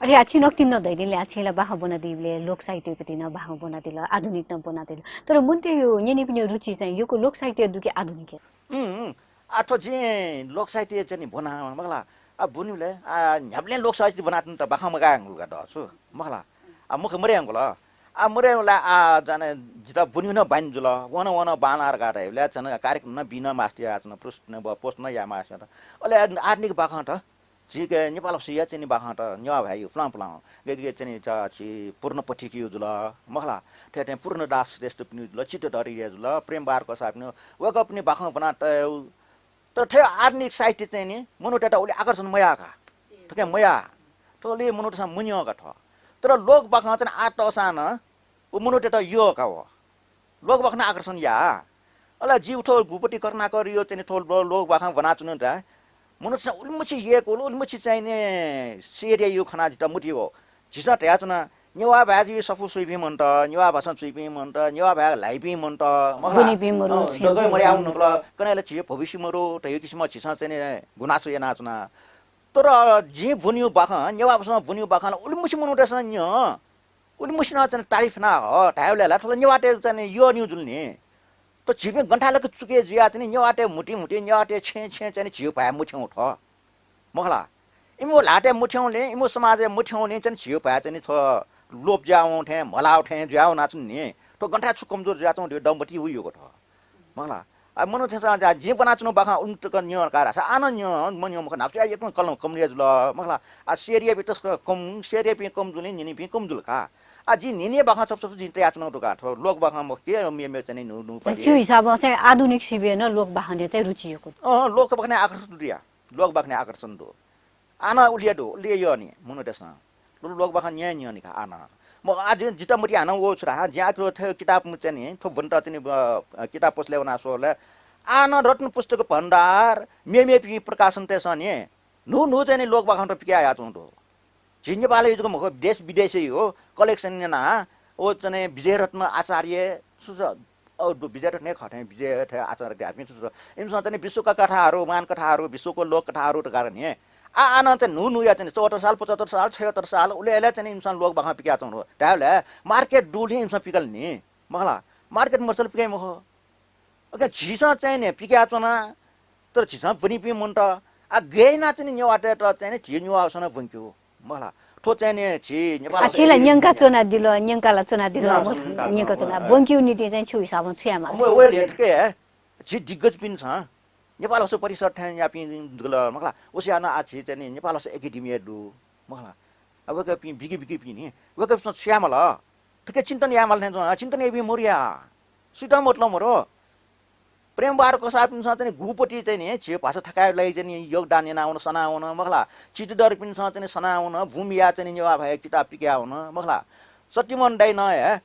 अरे, आछि नक्तिन न दैदिले, आछि ला बाखा बना दिबले, लोक साहित्य पति न बाखा बना दिल, आधुनिक न बना दिल। तर मुन्ते यो, न्यनिपिन्यो रुचि चाहिँ, यो को लोक साहित्य दुके आधुनिक हे। उम्, आ, थ्व जिं लोक साहित्य चाहिँ नि ब्वना, मखला। आ, ब्वनिबलय्, आ, न्ह्याबलें लोक साहित्य ब्वनातुन त बाखं मगायंगुल का दःसु, मखला। आ, मुख मर्यायंगुल। आ, मर्यायंगुला, आ, जाने जित ब्वनिउ न बानि जुल। वन, वन बांलार का धाइबलय् चाहिँ कार्यक्रम न बिन मास्ति या, चाहिँ प्रस्तुत न ब-, post न या मास्ति या त। अले आ-, आधुनिक बाखं त, झीके नेपाल भाषाया चाहिँ नि बाखं त, नेवाः भाय्‌यो पुलां पुलां। गे गे चाहिँ नि च-, छि पूर्ण पथिकयो जुल, मखला। थे थे पूर्ण दास श्रेष्ठपिनि जुल, चित्तधरया जुल, प्रेम बहादुर कसाःपिनि, वय्‌कःपिनि बाखं ब्वना तयु। तर थ्व आधुनिक साहित्य चाहिँ नि मनूतय्‌त उलि आकर्षण मयाः का। थुके मयाः। थ्व उलि मनूतय्‌सं मन्यं का थ्व। तर लोक बाखं चाहिँ आतःसां नं उ मनूतय्‌त यः का व। लोक बाखं आकर्षण याः। अले जि उथो गुपति करुणाकर यो चाहिँ नि थ्व लो-, लोक बाखं ब्वनाच्वनु ता। मनूतय्‌सं उलिमछि यय्‌कूल, उलिमछि चाहिँ नि सेर्यायु खना जित मतियो। झीसं धयाच्वना, नेवाः भाय् जुइ सफू सुइपिं मन्त, नेवाः भाषां चुइपिं मन्त, नेवाः भाय् ल्हाइपिं मन्त, मखला। बुनिपिं मरु, अँ, छेँ दगय् बुनिपिं मर्याः मरु। उन्नतल, कनेल झी भविष्य मरु, धयु किसिम झीसं चाहिँ नि गुनासो यानाच्वना। तर जिं ब्वनिउ बाखं, नेवाः भाषां ब्वनिउ बाखं उलिमछि मनूतय्‌सं न्यं, उलिमछि नं चाहिँ तारिफ ना ह, धायेबलय् ला थ्व ला नेवाःतय् चाहिँ नि यः निउ जुल नि। त झीपिं गन्थालक चुके जुया चाहिँ नि नेवाःतय् म्हुति म्हुति, नेवाःतय् छेँ छेँ चाहिँ नि झीउ भाय् मथ्यं थ्व। मखला। इमु ल्हातय् मथ्यंले, इमु समाजय् मथ्यंले चाहिँ झीउ भाय् चाहिँ नि थ्व लोप जुयावं थें, म्हलाव थें जुयावनाच्वन नि। थ्व गन्थाय् छु कमजोर जुयाच्वन धयु दमबति उयुगु थ्व। मखला। आ, मनूतय्‌सं जा, जिं ब्वनाच्वनु बाखं उन्नतक न्यं का धाःसा, आ नं न्यं, मन्यं मखु, न्हापा च्वया यक्वं कलम कम जुल, मखला। आ, सेर्यापिं तसकं कम, सेर्यापिं कम जुल, न्यनीपिं कम जुल का। आ, जिं न्यनीया बाखं छपु छपु जिं तयाच्वनु दु का, थ्व लोक बाखं मखु के, मे, मे चाहिँ नि न्हू, न्हू पालि। छिउ हिसाबं चाहिँ आधुनिक सिबें नं लोक बाखनय् चाहिँ रुचि यक्व दु। अँ, लोक बाखनय् आकर्षण दु या। लोक बाखनय् आकर्षण दु। आः नं उलिया दु, उलिया यः नि, मनूतय्‌सं। लु, लोक बाखं न्यं न्यं नि का, आः नं। म, आ, जि, जित मति हानं वः छु धाः, ज्या क्रो थ किताब म चाहिँ नि, थ्व ब्वनेत चाहिँ नि, अ, अ, किताब पसलय् वना स्वले। आः नं रत्न पुस्तक भण्डार, मेमेपिं प्रकाशनतय्‌सं नि, न्हू, न्हू चाहिँ नि लोक बाखंत पिकाया याच्वं दु। झी नेपालय् जक मखु, देश विदेशय् हो, collection याना, ओ चाहिँ नि विजयरत्न आचार्य, सु स-, औ, दु-, विजयरत्न हे खः थें, विजय थे आचार्य धाःपिं सु स-, इमिसं चाहिँ नि विश्वका कथाहरू, महान कथाहरू, विश्वको लोक कथाहरू धकाः नि। आ, आः नं चाहिँ न्हू न्हूया चाहिँ नि चौहत्तर साल, पचहत्तर साल, छयहत्तर साल, उले अले चाहिँ नि इमिसं लोक बाखं पिकाच्वं दु। धायेबलय् market दुलिं इमिसं पिकल नि। मखला, market मछिल पिकाइ मखु। OK, झीसं चाहिँ नि पिकाच्वना, तर झीसं ब्वनीपिं मन्त। आ, गय् याना चाहिँ नि नेवाःतय्‌त चाहिँ नि झी नेवाःभाषां ब्वंक्यु। मखला, थ्व चाहिँ नि झी नेपाल आ, छिला न्यंका च्वनादिल, न्यंका ला च्वनादिल, न्यंका च्वना, न्यंका च्वना, न्यंका च्वना। ब्वंक्यु निंतिं चाहिँ छिउ हिसाबं छु यायेमाल? म, वय् लेन थुके, झी दिग्गजपिन्सं नेपाल भाषा परिषद थें यापिं दुल, मखला, उसे याना आ झी चाहिँ नि नेपाल भाषा एकेडेमी दु, मखला। आ, वय्‌कःपिं बिकि बिकिपिं नि, वय्‌कःपिन्सं छु यायेमाल? थुके चिन्तन यायेमाल थें च्वं, चिन्तन याइपिं मरु या। सुइत मतलब मरु। प्रेम बहादुर कसाःपिन्सं चाहिँ नि गुपति चाहिँ नि झी भाषा थकाय् लागि चाहिँ नि योगदान यानावन, सनावन, मखला। चित्तधरपिन्सं चाहिँ नि सनावन, बुँबिया चाहिँ नि नेवाः भाय् किताब पिकावन, मखला। शक्तिमोहन दाइनं हे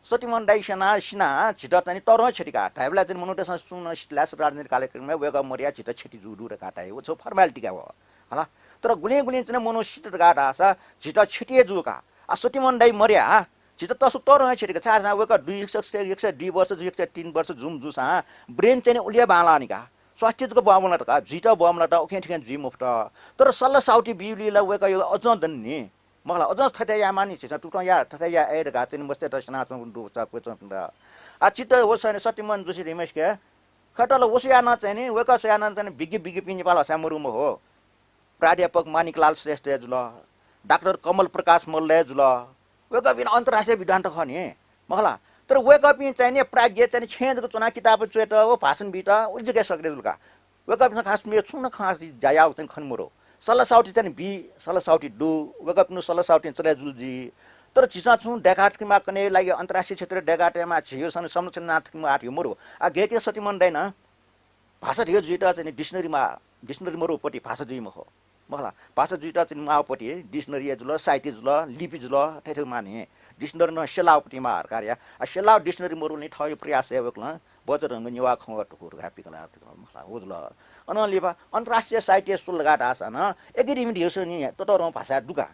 सत्यमोहन दाइ सिना सिना झीत चाहिँ तःधं क्षति का धाइबलय् चाहिँ मनूतय्‌सं सुं नं सित ला राजनीतिक कार्यक्रमय् वय्‌कः मदया झीत क्षति जू दु धकाः धाइ। व छगू formality का व। हला। तर गुलिं गुलिं चाहिँ मनू सित धकाः धाःसा झीत क्षति हे जू का। आ सत्यमोहन दाइ मदया झीत तसकं तःधं हे क्षति का। छाय्‌धाःसा वय्‌कः दुई एक सय, एक सय दुई वर्ष, एक सय तीन वर्ष जूम्ह जूसां brain चाहिँ उलि हे बांलाः नि का। स्वास्थ्य जक ब्वामलात का, जुइत ब्वामलात, उखें थुखें जुइ मफुत। तर सल्लाह साउति बीबलय् ला वय्‌कःया अजं दनि नि। मखला, अजं थथे यायेमाः नि, झीसं तुतं या, थथे याये धकाः चाहिँ मस्तय्‌त सिनाच्वंगु दु, चा क्वय् च्वंपिन्त। आ, चित्त व सत्यमोहन जोशी धइम्हसिके खतल व स्वयाः नं चाहिँ नि, वय्‌कः स्वयाः नं चाहिँ नि विज्ञ विज्ञपिं नेपाल भाषाय् मरु मखु। प्राध्यापक माणिकलाल श्रेष्ठ जुल, डाक्टर कमल प्रकाश मल्ल जुल, वय्‌कःपिं अन्तर्राष्ट्रिय विद्वान त खः नि, मखला। तर वय्‌कःपिं चाहिँ नि प्राज्ञ चाहिँ नि छेँय् जक च्वनाः किताब च्वयेत व भाषण बीत उलि जक हे सक्रिय जुल का। वय्‌कःपिन्सं खास मेगु छुं नं खास ज्या याःगु चाहिँ खने मरु। सल्लाह साउति चाहिँ नि बी, सल्लाह साउति दु, वय्‌कःपिनिगु सल्लाह साउतिं चले जुल जुइ। तर झीसं छुं दय्‌काः थकेमाः कनेया लागि अन्तर्राष्ट्रिय क्षेत्रय् दय्‌काः तयेमाः, झीगु सन संरक्षण याना थकेमाः धइगु मरु। आ, गय्‌के सत्यमोहन दाइनं भाषा धइगु जुइत चाहिँ नि dictionary माः, dictionary मरुपति भाषा जुइ मखु। मखला, भाषा जुइत चाहिँ नि माःपति dictionary जुल, साहित्य जुल, लिपि जुल, थथे माः नि। Dictionary नं सेलाःपति माः धकाः या। आ, सेलाः dictionary मरुबलय् थःगु प्रयास याये वय्‌कलं बज्रंग नेवाः खँग्वः धुकू धकाः पिकला धुकू, मखला, व जुल। अनं लिपा अन्तर्राष्ट्रिय साहित्य स्वल धकाः धाःसा नं एकेडेमी धइगु नि ततःधं भाषाय् दु का।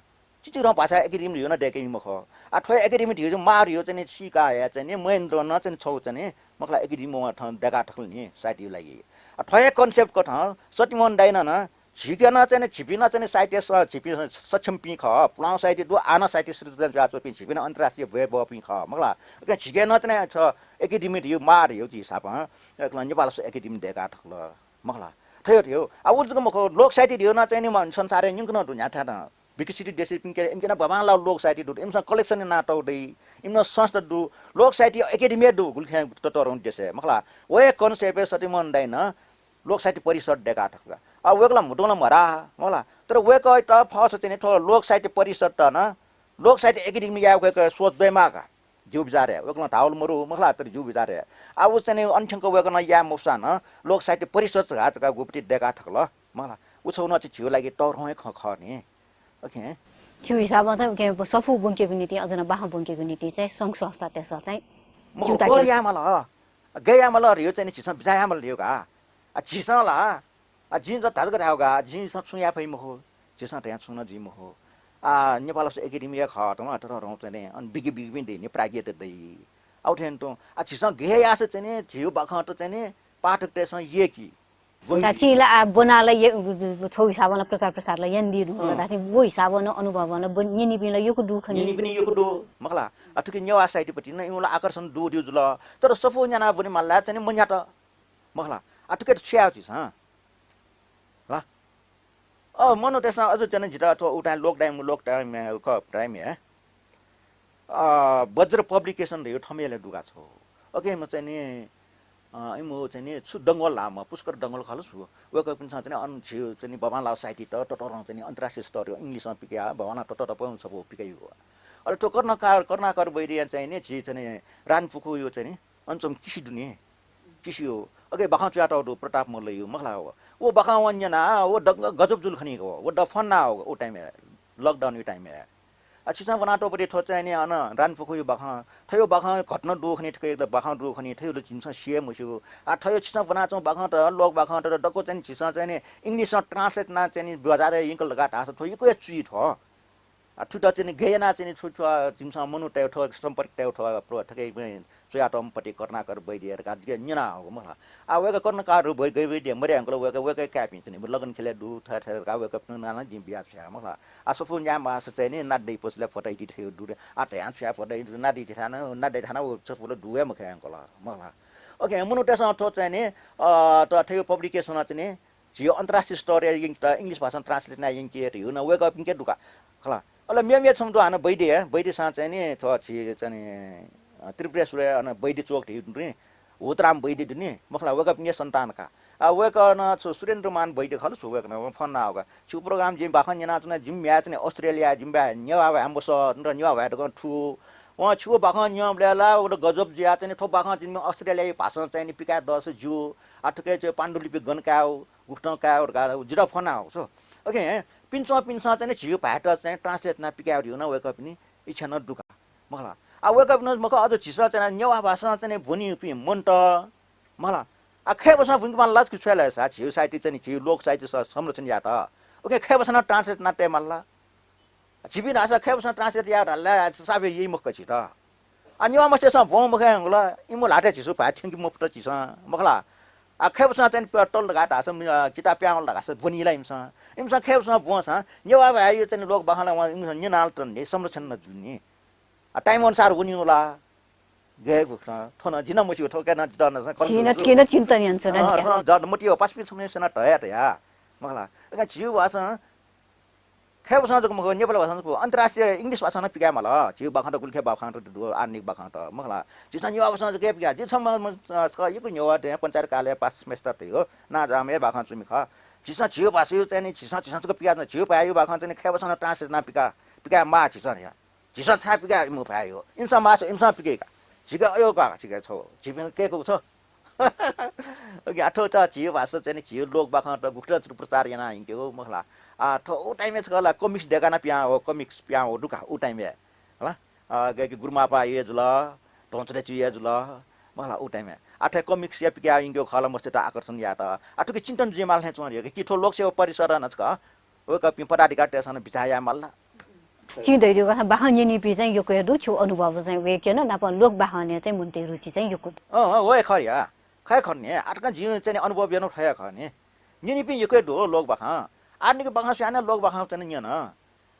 चिचिधं भाषाय् एकेडेमी धइगु नं दय्‌के मखु। आ, थ्व एकेडेमी धइगु माः धइगु चाहिँ नि सीकाः हे चाहिँ नि महेन्द्रं नं चाहिँ नि छगू चाहिँ नि, मखला, एकेडेमी वं थन दय्‌काः थकल नि साहित्यया लागि। आ, थ्व हे concept कथं सत्यमोहन दाइनं नं झीके नं चाहिँ नि, झीपिं नं चाहिँ नि साहित्य स-, झीपिं सक्षमपिं खः, पुलांगु साहित्य दु, आः नं साहित्य सृजना जुयाच्वंपिं झीपिं नं अन्तर्राष्ट्रिय ब्वय् बहःपिं खः, मखला। उकिं झीके नं चाहिँ नि छ एकेडेमी धइगु माः धइगु हिसाबं, अ, नेपाल भाषा एकेडेमी दय्‌काः थकल, मखला। थथे थथे हो। आ, उ जक मखु, लोक साहित्य धइगु नं चाहिँ नि म-, संसारय् न्यंकनं दु न्ह्याथाय् नं। विकसित देशपिंके इमिके नं बबांलाः लोक साहित्य दु, इमिसं collection यानातःगु दइ, इमिसं संस्था दु, लोक साहित्य एकेडेमी दु, गुलिखय् ततःधंगु देशय्, मखला। व हे concept-य् सत्यमोहन दाइनं लोक साहित्य परिषद दय्‌काः थकल। आ, वय्‌कलं म्हुतुं ला म्हधाः, मखला। तर वय्‌कःयात फःसा चाहिँ नि थ्व लोक साहित्य परिषदत नं लोक साहित्य एकेडेमी यायेगु सोच दयेमाः का। जिगु विचारय्, वय्‌कलं धाःगु ला मरु, मखला, तर जिगु विचारय्। आ, उ चाहिँ नि अन थ्यंक वय्‌कलं याये मफुसां नं लोक साहित्य परिषद धकाः गुपति दय्‌काः थकल, मखला। उ छगू नं चाहिँ झीगु लागि तःधं हे खँ खः नि। OK। झीगु हिसाबं चाहिँ उकिं सफू ब्वंकेगु निंतिं, अझ नं बाखं ब्वंकेगु निंतिं चाहिँ संघ संस्थातय्‌सं चाहिँ मखु, जिउता कल के यायेमाल, गय् यायेमाल धइगु चाहिँ नि झीसं बिचाः यायेमाल धइगु का। आ, झीसं ला, आ, जिं जक धाःगु धायेगु का, झीसं छुं याये फइ मखु, झीसं धयां छुं नं जुइ मखु। आ, नेपाल भाषा एकेडेमी हे खः, तमा ततःधं चाहिँ नि, अन विज्ञ विज्ञपिं दइ नि, प्राज्ञत दइ। आ, उथें तुं, आ, झीसं गय् याःसा चाहिँ नि, झीगु बाखंत चाहिँ नि, पाठकतय्‌सं यय्‌की। चा, छिं ला, आ, ब्वनाः ला ये-, उ, उ, उ, छगू हिसाबं ला प्रचार प्रसार ला यानादी धुंकल, अँ। धाःसा व हिसाबं नं अनुभवं ला ब्व-, न्यनीपिं ला यक्व दु खनी। न्यनीपिं यक्व दु, मखला। आ, थुकी नेवाः साहित्यपट्टि नं इमिला आकर्षण दु धइगु जुल। तर सफू न्यानाः ब्वनेमाल ला चाहिँ नि मन्यात, मखला। आ, थुकी त छु याये झीसं? ला। अ, मनूतय्‌सं अझ चाहिँ नि जितः थ्व उ time, lockdown, lockdown-य्, ख-, time-य्, अ, वज्र publication धइगु थम्हय् ला दुगा छगू। OK, म चाहिँ नि, अ, इमिगु चाहिँ नि छु दंगल लाःम्ह, पुष्कर दंगल खः ला छु। वय्‌कःपिन्सं चाहिँ नि अन झीगु चाहिँ नि बबांलाः साहित्यत ततःधं चाहिँ नि अन्तर्राष्ट्रिय स्तरय् English-मा पिकयाः बबांलाः ततःधं स्वपु पिकयागु। अले थ्व कर्णकार-, कर्णाकर वैद्यं चाहिँ नि झी चाहिँ नि रानीपुखुया चाहिँ नि अन च्वंम्ह किसि दु नि। किसि हो। OK, बाखं च्वयातःगु दु, प्रताप मल्लया, मखला हो। व बाखं वं न्यनाः व द-, गजब जुल खनी हो। व दफन ना हो, व time-य्, lockdown-या time-य्। आ, छिसं ब्वनातःपट्टि थ्व चाहिँ नि अन रानीपुखुया बाखं, थ्वया बाखं घटना दु खनी, थुकी बाखं दु खनी, थ्वया ला जिमिसं सिया मस्यू। आ, थ्वया छिसं ब्वनाच्वंगु बाखं त, लोक बाखं त दक्व चाहिँ नि झीसं चाहिँ नि English-मा translate यानाः चाहिँ नि बजारय् यंकल धकाः धाःसा थ्व यक्व हे चुइ थ्व। आ, थुइत चाहिँ नि गय् यानाः चाहिँ नि छु, छु, आ, जिमिसं मनूतय् थ्व सम्पर्क तये थ्व प्र-, थुकी च्वयातःम्ह पट्टि कर्णाकर वैद्य धकाः जिके न्यना हःगु, मखला। आ, वय्‌कः कर्णकार वै-, गै वैद्य मदये धुंकल, वय्‌कः, वय्‌कःया काय् पिं चाहिँ नि लगन ख्यलय् दु, थथे थथे धकाः वय्‌कःपिन्त नां नं जिं बिया छ्वया, मखला। आ, सफू न्यायेमाःसा चाहिँ नि नाद्दै पसलय् भतैति थें दु रे। आ, धयां छ्वया भतैति नाद्दै थाना, नाद्दै थाना व सफू ला दु हे मखय् धुंकल, मखला। OK, मनूतय्‌सं थ्व चाहिँ नि, अ, त थ्व publication चाहिँ नि झी अन्तर्राष्ट्रिय स्तरय् यंकेत English भाषां translate यानाः यंकेत धइगु नं वय्‌कःपिंके दु का, खला। अले मेमेगु छम्ह दु हानं वैद्य, वैद्यसां चाहिँ नि थ्व झी चाहिँ नि, अ, त्रिपुरेश्वरय् अन वैद्य चोक धइगु दु नि, होतराम वैद्य दु नि, मखला, वय्‌कःपिंके सन्तान का। आ, वय्‌कः नं छु सुरेन्द्रमान वैद्य खः ला छु, वय्‌कः नं फोन यानाः का। छिगु program जिं बाखं न्यनाच्वना, जिमि म्ह्याय् चाहिँ नि Australia, जिमि म्ह्याय् नेवाः भाय् मसः, नेवाः भाय् दक्वं थू। वं छिगु बाखं न्यंबलय् ला व ला गजब जुयाः चाहिँ नि थ्व बाखं जिमि Australia-या भाषां चाहिँ नि पिकाये दःसा ज्यू। आ, थुकी चाहिँ पाण्डुलिपि गन कायेगु, गुकथं कायेगु धकाः जितः फोन याःगु छु। OK, पिन्सं, पिन्सं चाहिँ नि झीगु भाय्‌त चाहिँ नि translate यानाः पिकायेगु धइगु नं वय्‌कःपिनि इच्छा नं दु का, मखला। आ, वय्कःपिं मखु, अझ झीसं चाहिँ नेवाः भाषां चाहिँ ब्वनीपिं मन्त, मखु ला। आ, खय् भाषां ब्वनेके माल ला कि छु याये ला सा, झीगु साहित्य चाहिँ, झीगु लोक साहित्य स-, संरक्षण यायेत। उकिं खय् भाषां नं translate याना तये माल ला। झीपिं धाःसा खय् भाषां translate याये धाल ला, सापय् याइ मखु का झीत। आ, नेवाःम्हय्सिसं ब्वं मखय् धुंकल, इमिगु ल्हातय् झीसं भाय् थ्यंके मफुत झीसं, मखु ला। आ, खय् भाषां चाहिँ प्यतल धकाः धाःसा, अ, किताब पिहां वल धकाःसा ब्वनी ला इमिसं। इमिसं खय् भाषां ब्वंसां नेवाः भाय्या चाहिँ लोक बाखं ला वं इमिसं न्यनाल तन नि, संरक्षण नं जुल नि। आ, time अनुसार वनी होला। गय् गुखं, थ्व नं जिं नं मस्यू, थ्व काय् नं जितः नं झी नं कन्फ्युज दु। थुकिं नं चिन्तन यानाच्वना अँ, नि। थ्व नं जड मतिइ हो, पासापिं छम्हस्यां नं धया धया। मखु ला। अले झीगु भाषां खय् भाषां जक मखु, नेपाली भाषां जक मखु, अन्तर्राष्ट्रिय English भाषां नं पिकाये माल। झीगु बाखंत गुलिखे बाखंत दु, आधुनिक बाखंत, मखु ला। झीसं नेवाः भाषां जक हे पिकाये। झी छम्ह, अ, छकः यक्व नेवाःतय् पञ्चायत कार्यालय past semester तय् हो, नांजाःम्ह हे बाखं च्वमि खः। झीसं झीगु भाषां चाहिँ नि, झीसं, झीसं जक पिकाये, झीगु भाय्‌या बाखं चाहिँ नि खय् भाषां नं translate याना पिका, पिकाये माः झीसं नि। झीसं छाय् पिकाये मफयाः यो? इमिसं माःसा इमिसं पिकय्‌का। झीके अय् का, झीके छौ, झीपिं कय्‌कूगु छौ। OK, आ, थ्व त झीगु भाषा चाहिँ नि, झीगु लोक बाखंत गुकथं छुं प्रचार याना यंकेगु, मखु ला। आ, थ्व उ time-य् छकः ला comics दय्‌का नं पिहां वः, comics पिहां वः दु का उ time-य्। हला? आ, गय्‌कि गुरुमापाया जुल, ध्वंचुधय्‌जुया जुल, मखु ला, उ time-य्। आ, थथे comics-या पिकयाः यंकेगु खः ला, मस्तय्‌त आकर्षण यायेत। आ, थुकी चिन्तन जुइमाल थें च्वं रे, कि थ्व लोक सेवा परिषदं नं छकः वय्‌कःपिं पदाधिकारीतय्‌सं नं बिचाः यायेमाल ला। छिं धयादीगु कथं बाखं न्यनीपिं चाहिँ यक्व हे दु, छिगु अनुभव चाहिँ वय्‌कल, नापं लोक बाखनय् चाहिँ मनूतय् रुचि चाहिँ यक्व दु। अँ, अँ, व हे खः या। खः हे खः नि। आः तकं जिं चाहिँ नि अनुभव यानागु थ्व हे खः नि। न्यनीपिं यक्व हे दु लोक बाखं। आधुनिक बाखं स्वयाः नं लोक बाखं चाहिँ नि न्यन।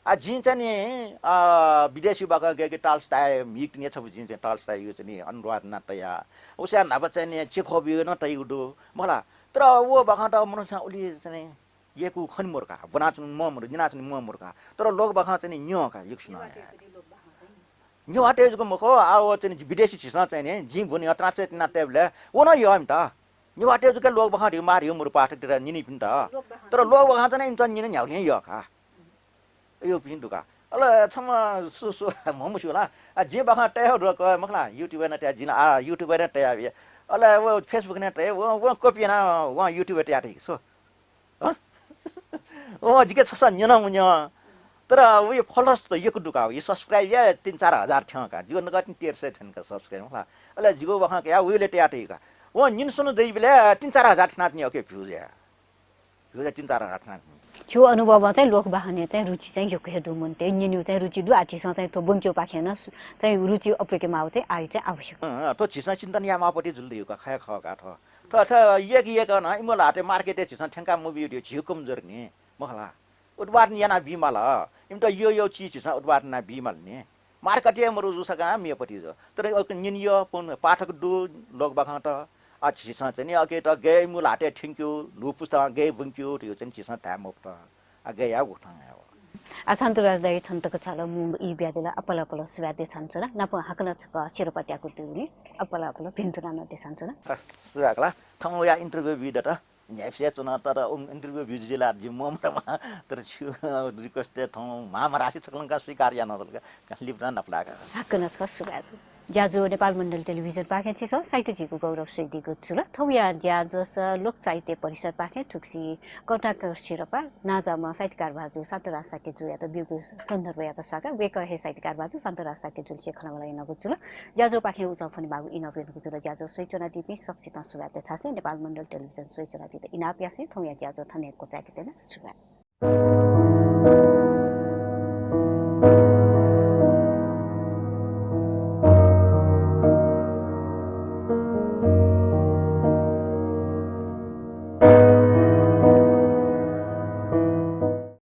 आः जिं चाहिँ नि, अ, विदेशी बाखं गय्‌कि टलस्टॉय, म्हिगः तिनि छपु जिं चाहिँ टलस्टॉययागु चाहिँ नि अनुवाद याना तया। उकिया न्हापा चाहिँ नि चेखोवयागु नं तयागु दु, मखु ला। तर व बाखंत मनूतय्‌सं उलि चाहिँ नि यय्‌कूगु खने मरु का, ब्वनाच्वने म्वाः मरु, न्यनाच्वने म्वाः मरु का। तर लोक बाखं चाहिँ नि न्यं का, यक्वसिनं। नेवाःतय् जक मखु, आः व चाहिँ नि विदेशी झीसं चाहिँ नि जिं ब्वनी translate याना तयेबलय् व नं यः इमित। नेवाःतय् जक लोक बाखं धइगु माः धइगु मरु पाठकतय्‌त, न्यनीपिन्त। तर लोक बाखं चाहिँ नि इमित न्यने न्ह्यागुलिं यः का। अय्‌पिं दु का। अले छम्ह सु, सु, म्ह मस्यू ला। आः जिं बाखं तये हो दु का, मखु ला, YouTube-य् नं तया, जिं ला, आः YouTube-य् नं तया। अले व Facebook-य् नं तये, व, व copy याना, व YouTube-य् तया तइ कि सु। हँ? व जिके छसः न्यन मन्यं। तर वया followers त यक्व दु का, वया subscribe या तीन चार हजार थ्यं का। जिगु नकतिनि तेह्र सय थ्यन का subscribe, मखु ला। अले जिगु बाखं कया, वयाले तया तइ का। व न्यनाच्वने दइबलय् तीन चार हजार थ्यनाच्वनी, OK, views या। Views या तीन चार हजार थ्यनाच्वनी। छिगु अनुभवं चाहिँ लोक बाखनय् चाहिँ रुचि चाहिँ यक्व हे दु मनूतय्, न्यनेगु चाहिँ रुचि दु, आः झीसं चाहिँ थ्व ब्वंकेगुपाखें नं सु, चाहिँ रुचि अप्वय्‌के माःगु चाहिँ आः चाहिँ आवश्यक। अँ, अँ, थ्व झीसं चिन्तन याये माःपति जुल धइगु का, खः हे खः का थ्व। थ्व, थ्व यय्‌क यय्‌क नं इमिगु ल्हातय् market-य् झीसं थ्यंका मबीगु धइगु झीगु कमजोरी नि, मखु ला। उत्पादन याना बीमाल, इमित यःयःगु चिज झीसं उत्पादन याना बीमाल नि। Market हे मरु जूसा का मेपति जू। तर अय्‌क न्यने यःपिं पाठक दु लोक बाखंत। आः झीसं चाहिँ नि अय्‌केत गय् इमिगु ल्हातय् थ्यंकेगु, न्हू पुस्तां गय् ब्वंकेगु धइगु चाहिँ झीसं धाये मफुत। आः गय् याये गुकथं याये व। आः शान्तराज दाइ, थन तक छाय् ला मुंबई ई बियादिल, अपालपाल सुभाय् देछानाच्वना। नापं हाकनं छकः सिरपाः त्याकूगु दु नि, अपालपाल भिन्तुना नं देछानाच्वना। अ, सुभाय् खला। थौं वयाः interview बी दत। न्ह्याइपुसे च्वन, तर उं interview बी जुइ ला जिं म्वाः मदुम्ह। तर छिगु request-य् थौं म्हाःम्ह धासें छकलं का स्वीकार यानादिल का, लिपा नं नापलाः का। हाकनं छकः सुभाय्। ज्याझ्वः नेपाल मण्डल टेलिभिजनपाखें छिसं साहित्य झीगु गौरव स्वयादीगु जुल। थौंया ज्याझ्वलय् लोक साहित्य परिषदपाखें थुगुसी करुणाकर सिरपाः, नांजाःम्ह साहित्यकार भाजु शान्तराज शाक्यजुयात ब्यूगु सन्दर्भयात स्वाकाः वय्‌कः हे साहित्यकार भाजु शान्तराज शाक्यजुलिसे खँल्हाबल्हा यानागु जुल। ज्याझ्वःपाखें उजं फ्वनेमाःगु इनाप यानागु जुल। ज्याझ्वः स्वयाच्वनादीपिं सकसितं सुभाय् देछासें नेपाल मण्डल टेलिभिजन स्वयाच्वनादीत इनाप यासें थौंया ज्याझ्वः थन हे क्वचाय्‌के त्यना। सुभाय्।